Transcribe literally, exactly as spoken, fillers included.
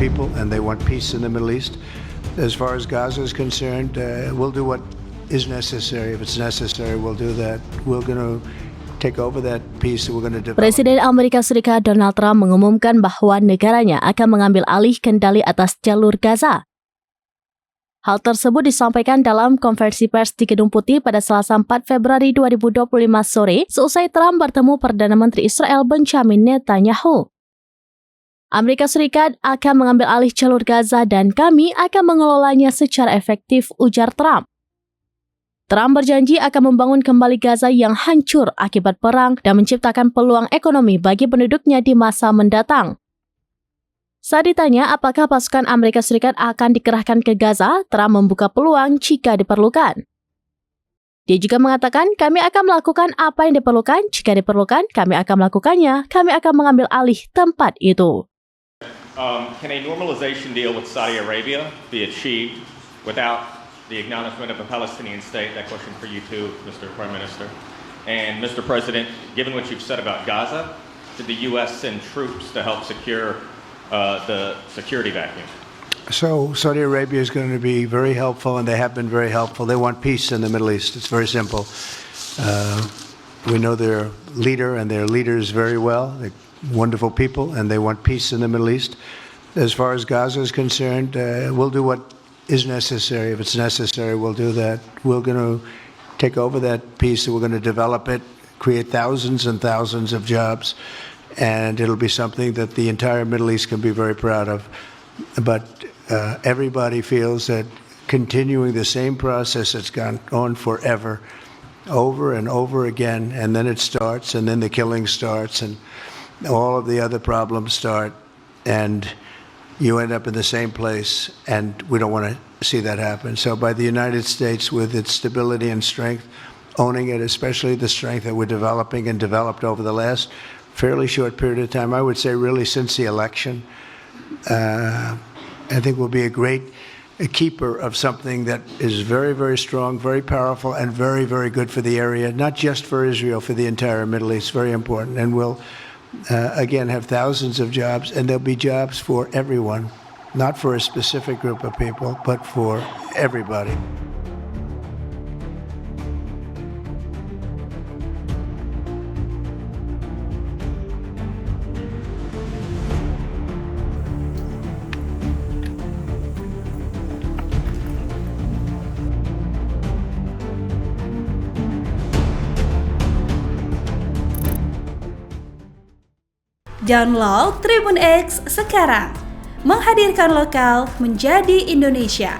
people, and they want peace in the Middle East. As far as Gaza is concerned, uh, we'll do what is necessary. If it's necessary, we'll do that. We're going to take over that peace. We're going to develop. Presiden Amerika Serikat Donald Trump mengumumkan bahwa negaranya akan mengambil alih kendali atas jalur Gaza. Hal tersebut disampaikan dalam konferensi pers di Gedung Putih pada Selasa empat Februari dua ribu dua puluh lima sore, seusai Trump bertemu Perdana Menteri Israel Benjamin Netanyahu. "Amerika Serikat akan mengambil alih jalur Gaza dan kami akan mengelolanya secara efektif," ujar Trump. Trump berjanji akan membangun kembali Gaza yang hancur akibat perang dan menciptakan peluang ekonomi bagi penduduknya di masa mendatang. Saat ditanya apakah pasukan Amerika Serikat akan dikerahkan ke Gaza, Trump membuka peluang jika diperlukan. Dia juga mengatakan, "Kami akan melakukan apa yang diperlukan. Jika diperlukan, kami akan melakukannya. Kami akan mengambil alih tempat itu." Um, can a normalization deal with Saudi Arabia be achieved without the acknowledgement of a Palestinian state? That question for you too, Mister Prime Minister. And Mister President, given what you've said about Gaza, did the U S send troops to help secure uh, the security vacuum? So Saudi Arabia is going to be very helpful, and they have been very helpful. They want peace in the Middle East. It's very simple. Uh, we know their leader and their leaders very well. They're wonderful people, and they want peace in the Middle East. As far as Gaza is concerned, uh, we'll do what is necessary. If it's necessary, we'll do that. We're going to take over that peace. We're going to develop it, create thousands and thousands of jobs, and it'll be something that the entire Middle East can be very proud of. But uh, everybody feels that continuing the same process that's gone on forever, over and over again, and then it starts, and then the killing starts, and all of the other problems start, and you end up in the same place, and we don't want to see that happen. So by the United States, with its stability and strength, owning it, especially the strength that we're developing and developed over the last fairly short period of time, I would say really since the election, uh, I think will be a great a keeper of something that is very, very strong, very powerful, and very, very good for the area, not just for Israel, for the entire Middle East. Very important. And we'll, uh, again, have thousands of jobs, and there'll be jobs for everyone, not for a specific group of people, but for everybody. Download Tribun X sekarang. Menghadirkan lokal menjadi Indonesia.